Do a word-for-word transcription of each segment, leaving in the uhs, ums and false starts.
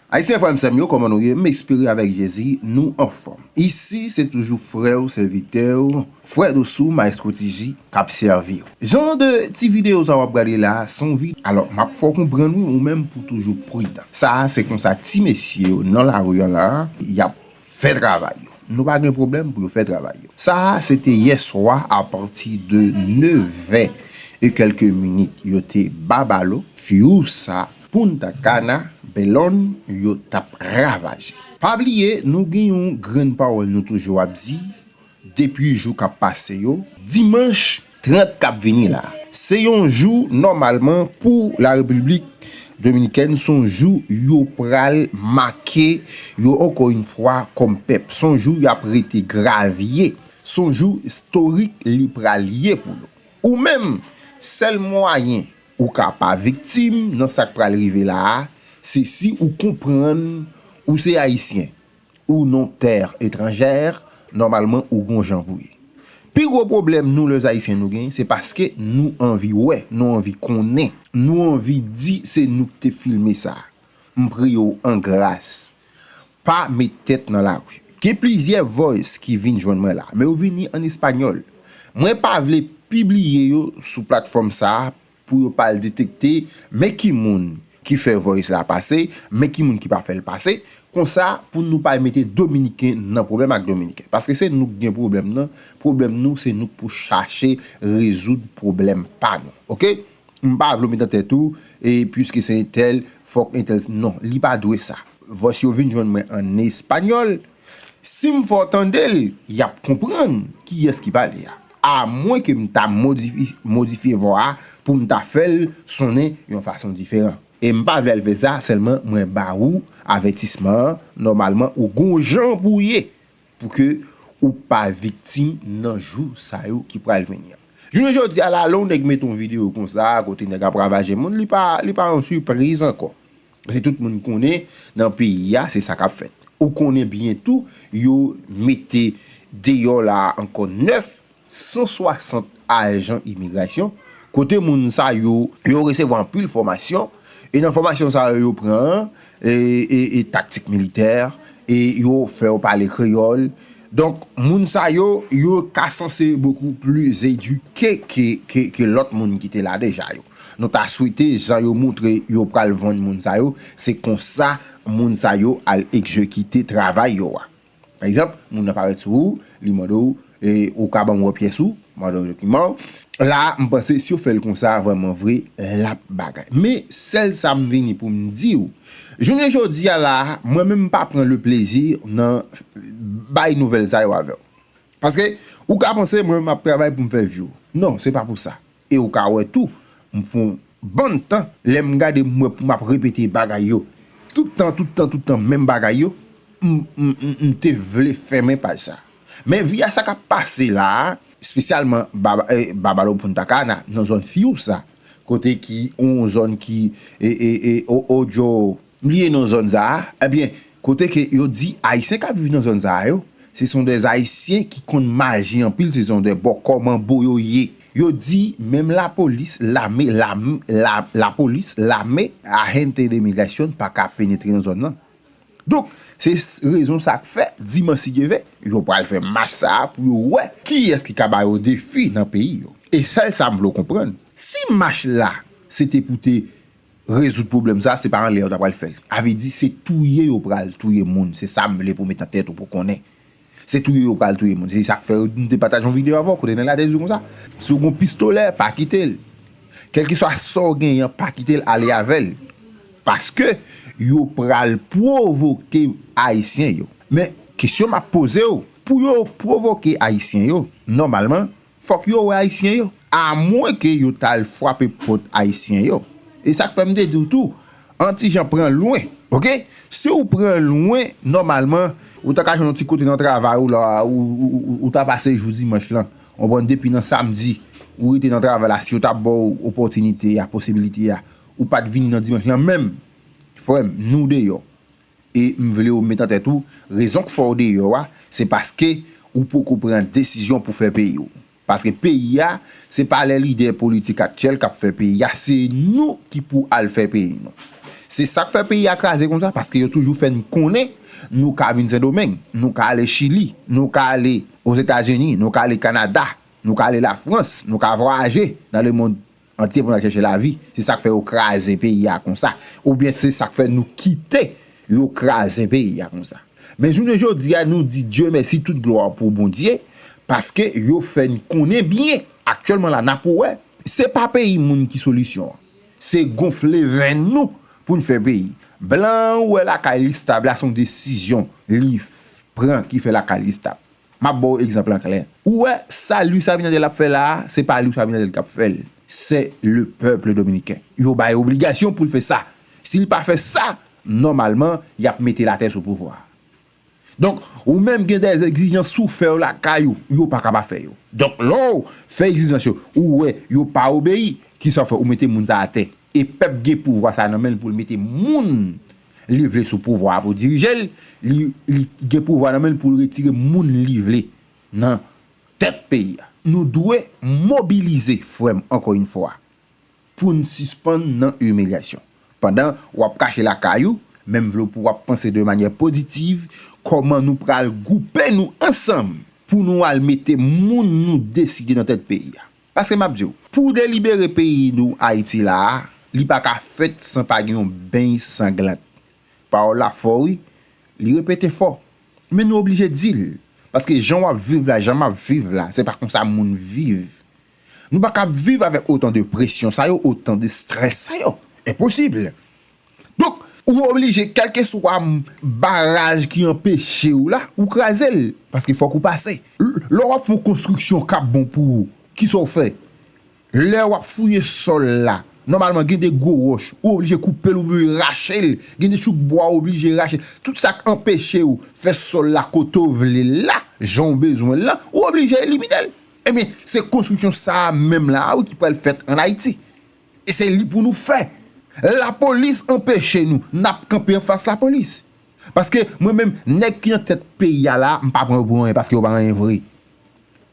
Ayisyen frè m sè m yo, kòman nou ye? M espere avèk Jezi, nou anfòm. Isi, se toujou frè w, sèvitè w, frè Dosou, Maestro T J, k ap sèvi w. Jan de ti videyo sa w ap gade la, se yon vid. Alò, m ap fè w konprann wi, ou menm pou toujou pridan. Sa a, se konsa ti mesye yo nan lari an la, y ap fè travay yo. Nou pa gen pwoblèm pou yo fè travay yo. Sa a, se te yè swa, apati de nevè e kèlke minit, yo te ba balo, Fiusa, Punta Cana, Belon, yo t ap ravaje. Pa bliye, nou gen yon grenn pawòl nou toujou ap di, depi jou k ap pase yo, dimanch trant k ap vini la. Se yon jou, nòmalman, pou la Repiblik Dominikèn, se yon jou yo pral make yo, ankò yon fwa, kòm pèp. Se yon jou y ap rete gravye. Se yon jou istorik li pral ye pou yo. Ou menm, sèl mwayen ou ka pa viktim nan sa k pral rive la a, se si ou konprann ou se Ayisyen, ou non terre étrangère, nòmalman ou gon jan pou ye. Pi gwo pwoblèm nou, lèzayisyen, nou gen, se paske nou anvi wè, nou anvi konnen, nou anvi di se nou k te filme sa. M priye w an gras, pa met tèt nan lari. Gen plizyè voice ki vin jwenn mwen la, men yo vini an espanyòl. Mwen pa vle pibliye yo sou platfòm sa a pou yo pa al detekte men ki moun ki fè voice la pase, men ki moun ki pa fè l pase. Konsa, pou nou pa mete Dominiken nan pwoblèm ak Dominiken. Paske se nou k gen pwoblèm nan, pwoblèm nou, se nou k pou chache rezoud pwoblèm pa nou. Oke? M pa vle w met nan tèt ou, e piske se entèl, fòk entèl, non, li pa dwe sa. Voice yo vin jwenn mwen an espanyòl. Si m fè w tande l, y ap konprann kiyès ki pale a. Amwenke m ta modifi-, modifye vwa a pou m ta fè l sonnen yon fason diferan. E m pa vle al fè sa, sèlman mwen ba ou avètisman an, nòmalman ou gon jan pou w ye, pou ke ou pa viktim nan jou sa yo ki pral vini an. Jounen jodi a la, lè yon nèg mete yon videyo konsa, kote nèg ap ravaje moun, li pa, li pa yon sipriz ankò. Paske tout moun konnen nan peyi a, se sa k ap fèt. Ou konnen byen tou, yo mete deyò la ankò nèf san swasant ajan imigrasyon, kote moun sa yo, yo resevwa anpil fòmasyon, e nan fòmasyon sa yo, yo pran, e, e, e taktik militè, e yo fè yo pale kreyòl. Donk, moun sa yo, yo ka sanse beaucoup plus éduqués ke, ke, ke lòt moun ki te la deja yo. Nou ta swete jan yo montre yo pral vann moun sa yo, se konsa moun sa yo al egzekite travay yo a. Pa egzanp, moun nan parèt sou ou, li mande w, e, ou ka ban m wè pyès ou, mande w dokiman w. La, m panse si w fè l konsa, vrèman vre, l ap bagay. Men, sèl sa m vini pou m di w, jounen jodi a la, mwen menm m pa pran le plezi nan bay nouvèl sa yo avè w. Paske, ou ka panse mwen m ap travay pou m fè vi w. Non, se pa pou sa. E ou ka wè tou, m fè yon bann tan, lè m gade m wè pou m ap repete bagay yo. Tout tan, tout tan, tout tan, menm bagay yo, m, m, m, m te vle fèmen paj sa. Men vi a sa k ap pase la a, espesyalman Baba-, eh, Babalo Punta Cana, nan zòn Fiusa, kote ki yon zòn ki, e, e, e, o-, Ojo, m bliye non zòn sa a, ebyen, kote ke yo di Ayisyen k ap viv nan zòn sa a yo, se sont des Haïtiens ki konn maji anpil, se sont des bòkò manbo yo ye. Yo di menm lapolis, lame, lame, la, lapolis, lame, agente de migrasyon pa ka penetre nan zòn nan. Donk, se s-, rezon sa k fè, dimanch si Dye vle, yo pral fè mach sa a pou yo wè kiyès ki ka ba yo defi nan peyi yo. E sèl sa m vle w konprann. Si mach la, se te pou te rezoud pwoblèm sa, se pa anlè yo ta pral fè l. A vle di, se touye yo pral touye moun. Se sa m vle pou w met nan tèt ou pou w konnen. Se touye yo pral touye moun. Se sa k fè yo, m te pataje yon videyo avè w, kote nèg la te di w konsa, si w gon pistolè, pa kite l. Kèlkeswa sa w genyen an, pa kite l ale avè l. Paske yo pral pwovoke Ayisyen yo. Men, kesyon m ap poze w, pou yo pwovoke Ayisyen yo, nòmalman, fòk yo wè Ayisyen yo. Amwenke yo t al frape pòt Ayisyen yo. E sa k fè m te di w tou, an ti jan pran lwen, oke? Si w pran lwen, nòmalman, ou ta ka jwenn yon ti kote nan travay ou la, ou, ou, ou, ou ta pase jou dimanch lan. Ou konprann, depi nan samdi, ou rete nan travay la, si yo ta ba w opòtinite a, posibilite a, ou pa t vini nan dimanch lan menm, frè m, nou deyò. E m vle w met nan tèt ou, rezon k fè w deyò a, se paske ou poko pran desizyon pou fè peyi w. Paske peyi a, se pa lè lidè politik aktyèl k ap fè peyi a, se nou ki pou al fè peyi nou. Se sa k fè peyi a kraze konsa, paske yo toujou fè n konnen nou ka vin Sendomeng, nou ka ale Chili, nou ka ale Ozetazini, nou ka ale Kanada, nou ka ale Lafrans, nou ka vwayaje nan lemonn antye pou n al chèche lavi. Se sa k fè yo kraze peyi a konsa. Oubyen se sa k fè nou kite yo kraze peyi a konsa. Men jounen jodi a, nou di Dye mèsi, tout glwa pou Bondye, paske yo fè n konnen byen. Aktyèlman la, n ap wè, se pa peyi moun ki solisyon an. Se gonfle venn nou pou n fè peyi. Blan an ou wè lakay li stab la, se yon desizyon li f- pran ki fè lakay li stab. M ap ba w egzanp lan klè. Ou wè, sa Luis Abinader ap fè la a, se pa Luis Abinader k ap fè l. Se le peuple dominicain. Yo ba l obligasyon pou l fè sa. Si l pa fè sa, nòmalman, y ap mete l atè sou pouvwa a. Donk, ou menm gen de egzijans ou fè yo lakay ou, yo pa ka pa fè yo. Donk, lè w fè egzijans yo, ou wè yo pa obeyi, kisa w fè? Ou mete moun sa atè. E pèp gen pouvwa sa nan men l pou l mete moun li vle sou pouvwa a pou dirije l, li, li gen pouvwa nan men l pou l retire moun li vle nan tèt peyi a. Nou dwe mobilize, frè m, ankò yon fwa, pou n sispann nan imilyasyon. Pandan w ap kache lakay ou, men m vle w pou w ap panse de manyè pozitiv, kòman nou pral gwoupe nou ansanm pou nou al mete moun nou deside nan tèt peyi a. Paske m ap di w, pou w delibere peyi nou Ayiti la a, li pa ka fèt san pa gen yon beny sanglant. Pawòl la fò wi, li repete fò. Men nou oblije di l. Paske jan w ap viv la, jan m ap viv la, se pa konsa moun viv. Nou pa ka ap viv avèk otan de presyon sa yo, otan de strès sa yo. Enposib. Donk, ou oblije, kèlkeswa baraj ki anpeche w la, ou kraze l. Paske fòk ou pase. L- Lè w ap fè yon konstriksyon k ap bon pou ou, kisa w fè? Lè w ap fouye sòl la, nòmalman gen de gwo wòch, ou oblije koupe l, ou oblije rache l, gen de chouk bwa, ou oblije rache l. Tout sa k anpeche w fè sòl la kote w vle l la, jan w bezwen l lan, ou oblije elimine l. Ebyen, se konstriksyon sa a menm la a wi ki pral fèt ann Ayiti. E se li pou nou fè. Lapolis anpeche nou, n ap kanpe anfas lapolis. Paske mwen menm, nèg ki nan tèt peyi a la, m pa pran yo pou anyen paske yo pa anyen vre.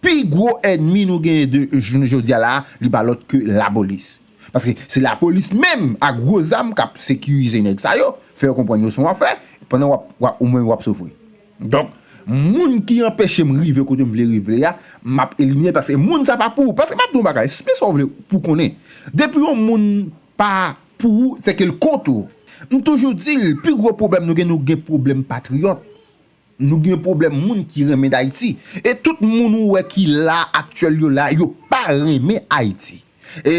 Pi gwo ènmi nou genyen de jounen jodi a la, li pa lòt ke lapolis. Paske se lapolis menm ak gwo zam k ap sekirize nèg sa yo, fè yo konprann yo se yon afè, pandan w ap, w ap, ou menm w ap soufri. Donk, moun ki anpeche m rive kote m vle rive a, m ap elimine l paske moun sa pa pou ou. Paske m ap di w yon bagay, men sa w vle pou konnen. Depi yon moun pa pou ou, se ke l kont ou. M toujou di l, pi gwo pwoblèm nou gen, nou gen pwoblèm patriyòt. Nou gen pwoblèm moun ki renmen Dayiti. E tout moun ou wè ki la aktyèl yo la, yo pa renmen Ayiti. E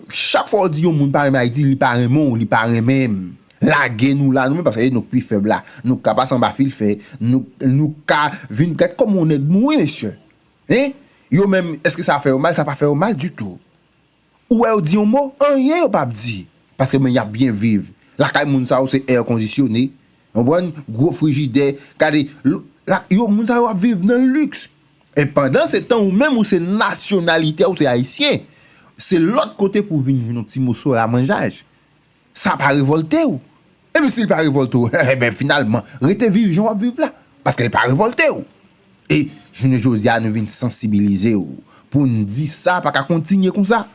chak fwa w di yon moun pa renmen Ayiti, li pa renmen w, li pa renmen m. Lage nou la, nou menm, paske nou k pi fèb la. Nou ka pase anba fil fè, nou, nou ka vin gad kòman yon nèg mouri, mesye. Hein? Yo menm, èske sa fè yo mal? Sa pa fè yo mal ditou. Ou wè yo di yon mo? Anyen yo p ap di. Paske men y ap byen viv. Lakay moun sa yo se air conditionné. Konprann? Gwo frijidè. Gade, lo- la- yo, moun sa yo ap viv nan liks. E pandan se tan ou menm ou se nasyonalite, ou se ayisyen. Se lòt kote pou vin jwenn yon ti moso lamanjay. Sa pa revòlte w? Ebyen, si l pa revòlte w, ebyen, finalman, rete viv jan w ap viv la. Paske l pa revòlte w. E jounen jodi a, nou vin sansibilize w pou n di sa pa ka kontinye konsa.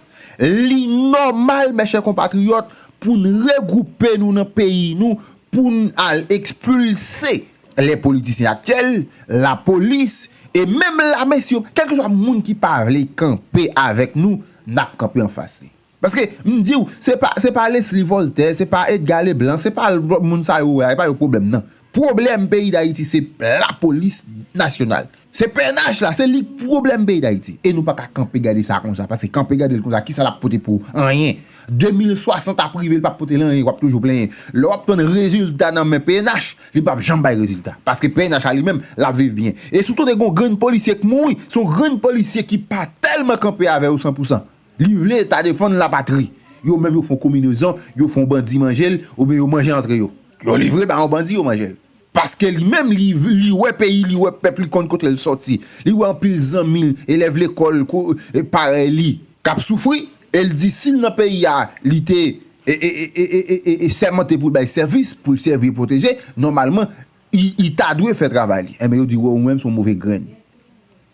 Li nòmal, mè chè konpatriyòt, pou n regwoupe nou nan peyi nou, pou n al ekspilse lè politisyen aktyèl, lapolis, e menm lame, si yo, kèlkeswa moun ki pa vle kanpe avèk nou, n ap kanpe anfas li. Paske, m di w, se pa, se pa Leslie Voltaire, se pa Edgar Leblanc, se pa l- moun sa yo wè a, e pa yo pwoblèm nan. Pwoblèm peyi Dayiti, se lapolis nasyonal. Se P N H la, se li k pwoblèm peyi Dayiti. E nou pa ka kanpe gade sa konsa, paske kanpe gade l konsa, kisa l ap pote pou ou? Anyen. De mil swasant ap rive, l p ap pote l anyen, w ap toujou plenyen. Lè w ap tann rezilta nan men P N H, li p ap janm bay rezilta. Paske P N H la li menm, l ap viv byen. E si w tande gon grenn polisye k mouri, se yon grenn polisye ki pa tèlman kanpe avè yo san pou san. Li vle ta defann lapatri. Yo menm yo fè yon konbinezon, yo fè yon bandi manje l, oubyen yo manje antre yo. Yo livre ba yon bandi, yo manje l. Paske li menm, li, li wè peyi, li wè pèp, li konn kote l sòti. Li wè anpil zanmi l, elèv lekòl, ko- e parèy li, k ap soufri. E l di si l nan peyi a, li te e, e, e, e, e, e, e sèmante pou l bay sèvis, pou l sèvi e pwoteje, nòmalman, li, li ta dwe fè travay li. Enben, yo di, wè, ou menm, se yon move grenn.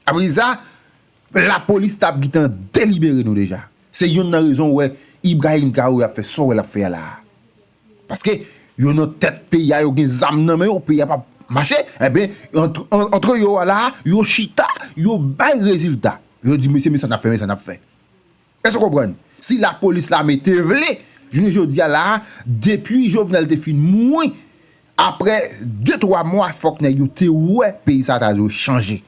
Apre sa, lapolis t ap gentan delibere nou deja. Se youn nan rezon w wè Ibrahim Traoré ap fè sa w wè l ap fè a la a. Paske yo nan tèt peyi a, yo gen zam nan men yo, peyi a p ap mache. Ebyen, ant, an, antre yo a la, yo chita, yo bay rezilta. Yo di, "Mesye, men sa n ap fè, men sa n ap fè." Èske w konprann? Si lapolis, lame te vle, jounen jodi a la, depi Jovenel te fin mouri, apre de twa mwa, fòk nèg yo te wè peyi sa ta dwe chanje.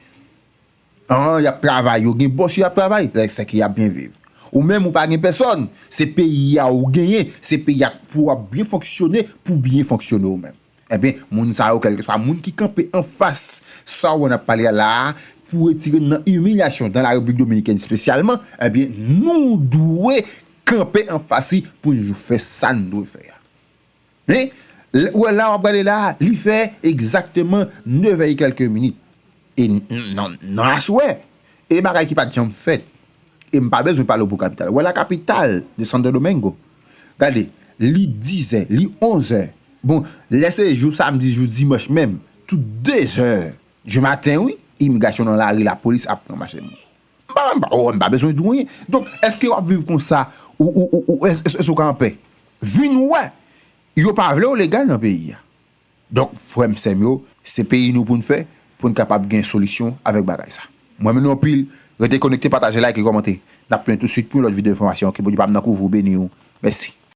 An, y ap travay, yo gen bòs yo y ap travay, se ki y ap byen viv. Ou menm, ou pa gen pèsòn, se peyi a ou genyen, se peyi a pou w ap byen fonksyone, pou byen fonksyone ou menm. Ebyen, moun sa yo, kèlkeswa moun ki kanpe anfas sa w wè n ap pale a la a, pou retire n nan imilyasyon, dans la République Dominicaine espesyalman, ebyen, nou dwe kanpe anfas li pou n fè sa n dwe fè a. Men, lè, ou wè la w ap gade la, li fè egzakteman nevè e kèlke minit. E n, n, nan, nan aswè, e bagay ki pa t janm fèt. E m pa bezwen pale w pou kapital. Ou wè la kapital de Santo Domingo. Gade, li dizè, li onzè. Bon, lè se jou samdi, jou dimanch menm, tout dezè di maten, wi, imigrasyon nan lari, lapolis ap pran mache moun. M pa, m pa, oh, m pa bezwen di w anyen. Donk, èske w ap viv konsa, ou, ou, ou, ou èske, èske w ka anpè? Vin wè, yo pa vle w legal nan peyi a. Donk, frè m, sè m yo, se peyi nou pou n fè, pou n kapab gen solisyon avèk bagay sa. Mwen renmen nou anpil, rete konekte, pataje, like e kòmante. N ap tounen tousuit pou yon lòt videyo enfòmasyon. Ke Bondye pa m nan kouvri w, beni w. Mèsi.